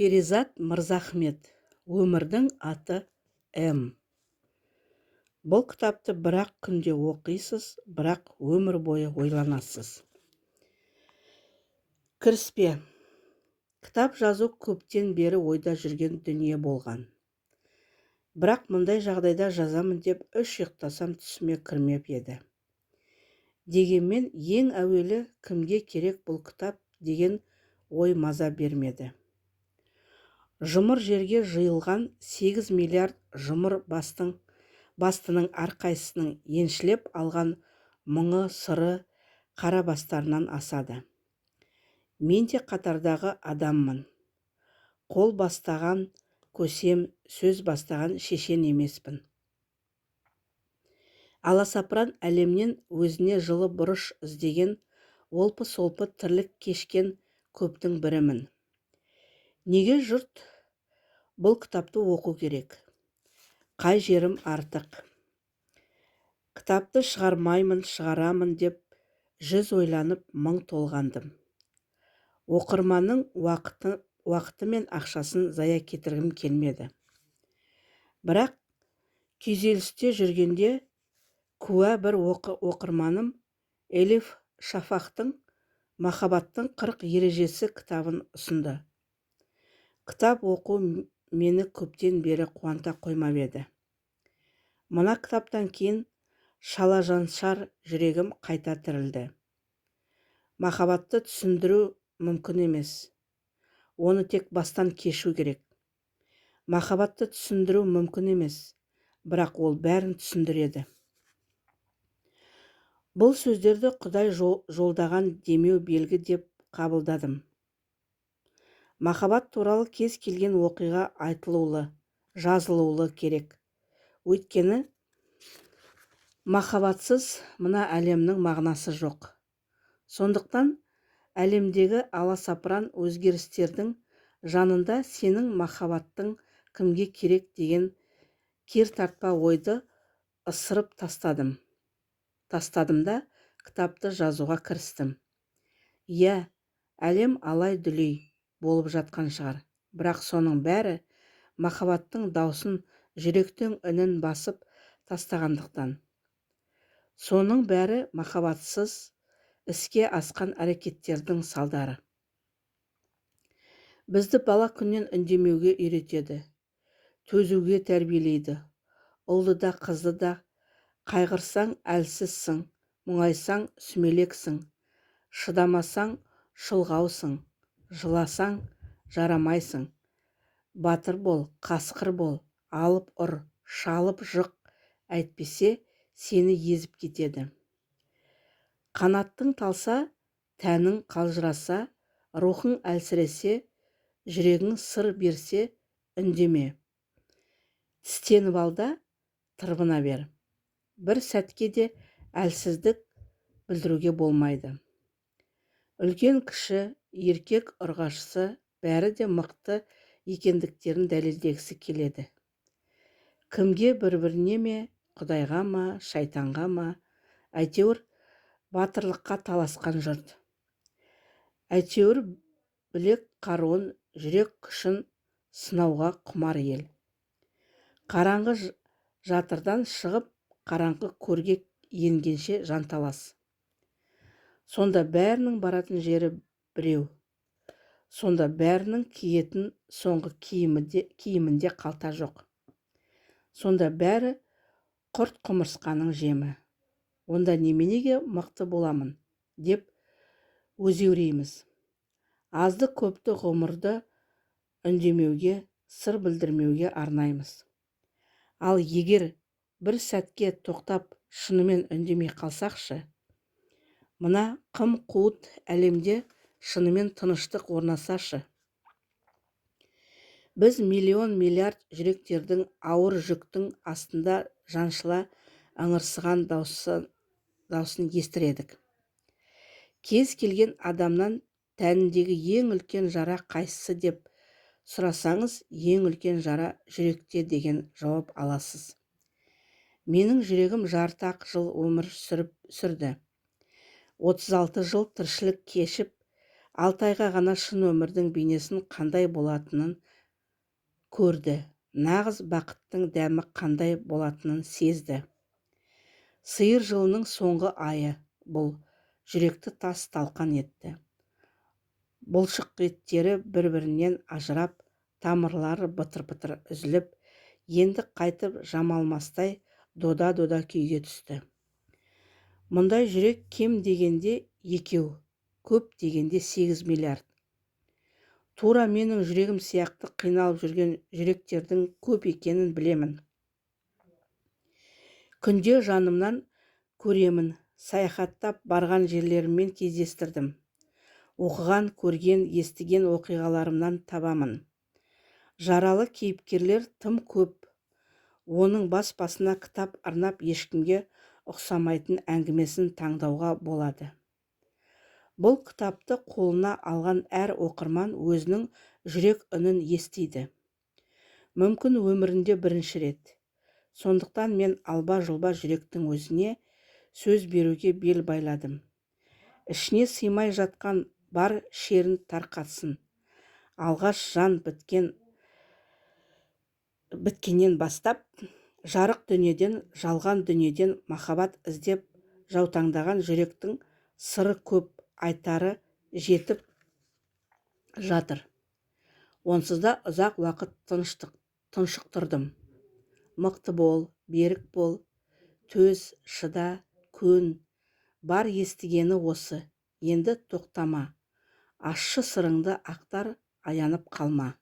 Перизат Мырзахмет. «Өмірдің аты М». Бұл кітапты бір-ақ күнде оқисыз, бірақ өмір бойы ойланасыз. Кіріспе. Кітап жазу көптен бері ойда жүрген дүние болған. Бірақ мұндай жағдайда жазамын деп үш ұйықтасам түсіме кірмеп еді. Дегенмен ең әуелі кімге керек бұл кітап деген ой маза бермеді. Жұмыр жерге жиылған 8 миллиард жұмыр бастың бастының әрқайсысының еншілеп алған мұңы, сыры қара бастарынан асады. Мен де қатардағы адаммын. Қол бастаған көсем, сөз бастаған шешен емеспін. Аласапыран әлемнен өзіне жылы бұрыш іздеген, олпы-солпы тірлік кешкен көптің бірімін. Неге жұрт бұл кітапты оқу керек? Қай жерім артық? Кітапты шығармаймын, шығарамын деп жүз ойланып, мың толғандым. Оқырманның уақыты мен ақшасын зая кетіргім келмеді. Бірақ күйзелісте жүргенде куә бір оқырманым Элиф Шафақтың «Махаббаттың 40 ережесі» кітабын ұсынды. Кітап оқу мені көптен бері қуанта қоймап еді. Мына кітаптан кейін шалажаншар жүрегім қайта тірілді. Махаббатты түсіндіру мүмкін емес. Оны тек бастан кешу керек. Махаббатты түсіндіру мүмкін емес, бірақ ол бәрін түсіндіреді. Бұл сөздерді Құдай жолдаған демеу белгі деп қабылдадым. Махаббат туралы кез келген оқиға айтылулы, жазылулы керек. Өйткені махаббатсыз мына әлемнің мағынасы жоқ. Сондықтан әлемдегі аласапыран өзгерістердің жанында сенің махаббаттың кімге керек деген кертартпа ойды ысырып тастадым. Тастадым да кітапты жазуға кірістім. Иә, әлем алай-дүлей болып жатқан шығар. Бірақ соның бәрі махаббаттың даусын, жүректің үнін басып тастағандықтан. Соның бәрі махаббатсыз іске асқан әрекеттердің салдары. Бізді бала күннен үндемеуге үйретеді. Төзуге тәрбиелейді. Ұлды да, қызды да қайғырсаң әлсізсің, мұңайсаң сүмелексің, шыдамасаң шұлғаусың, жыласаң жарамайсың. Батыр бол, қасқыр бол, алып ұр, шалып жық, әйтпесе сені езіп кетеді. Қанаттың талса, тәнің қалжыраса, рухың әлсіресе, жүрегің сыр берсе, үндеме. Тістеніп ал да, тырбына бер. Бір сәтке де әлсіздік білдіруге болмайды. Үлкен кіші, еркек ұрғашысы бәрі де мықты екендіктерін дәлелдегісі келеді. Кімге, бір-біріне ме, Құдайға ма, шайтанға ма, әйтеуір батырлыққа таласқан жұрт. Әйтеуір білек қаруын, жүрек күшін сынауға құмар ел. Қараңғы жатырдан шығып, қараңғы көрге енгенше жанталас. Сонда бәрінің баратын жері біреу. Сонда бәрінің киетін соңғы киімінде қалта жоқ. Сонда бәрі құрт құмырсқаның жемі. Онда неменеге мықты боламын деп өзеурейміз. Азды көпті ғұмырды үндемеуге, сыр білдірмеуге арнаймыз. Ал егер бір сәтке тоқтап шынымен үндемей қалсақшы, мына қым-қуыт әлемде шынымен тыныштық орнасашы. Біз миллион миллиард жүректердің ауыр жүктің астында жаншыла ыңырсыған даусын естір едік. Кез келген адамнан тәніндегі ең үлкен жара қайсысы деп сұрасаңыз, ең үлкен жара жүректе деген жауап аласыз. Менің жүрегім жарты ақ жыл өмір сүрді. 36 жыл тіршілік кешіп, 6 айға ғана шын өмірдің бейнесін, қандай болатынын көрді, нағыз бақыттың дәмі қандай болатынын сезді. Сиыр жылының соңғы айы бұл жүректі тас талқан етті. Бұлшықеттері бір-бірінен ажырап, тамырлары бытыр-бытыр үзіліп, енді қайтып жамалмастай дода-дода күйге түсті. Мұндай жүрек кем дегенде екеу, көп дегенде 8 миллиард. Тура менің жүрегім сияқты қиналып жүрген жүректердің көп екенін білемін. Күнде жанымнан көремін, саяхаттап барған жерлеріммен кездестірдім. Оқыған, көрген, естіген оқиғаларымнан табамын. Жаралы кейіпкерлер тым көп. Оның бас-басына кітап арнап, ешкімге ұқсамайтын әңгімесін таңдауға болады. Бұл кітапты қолына алған әр оқырман өзінің жүрек үнін естиді. Мүмкін, өмірінде бірінші рет. Сондықтан мен алба-жұлба жүректің өзіне сөз беруге бел байладым. Ішіне сыймай жатқан бар шерін тарқатсын. Алғаш жан біткеннен бастап, жарық дүниеден, жалған дүниеден махаббат іздеп жаутаңдаған жүректің сыры көп, айтары жетіп жатыр. Онсыз да ұзақ уақыт тұншықтырдым. Мықты бол, берік бол, төз, шыда, көн. Бар естігені осы. Енді тоқтама. Ащы сырыңды ақтар, аянып қалма.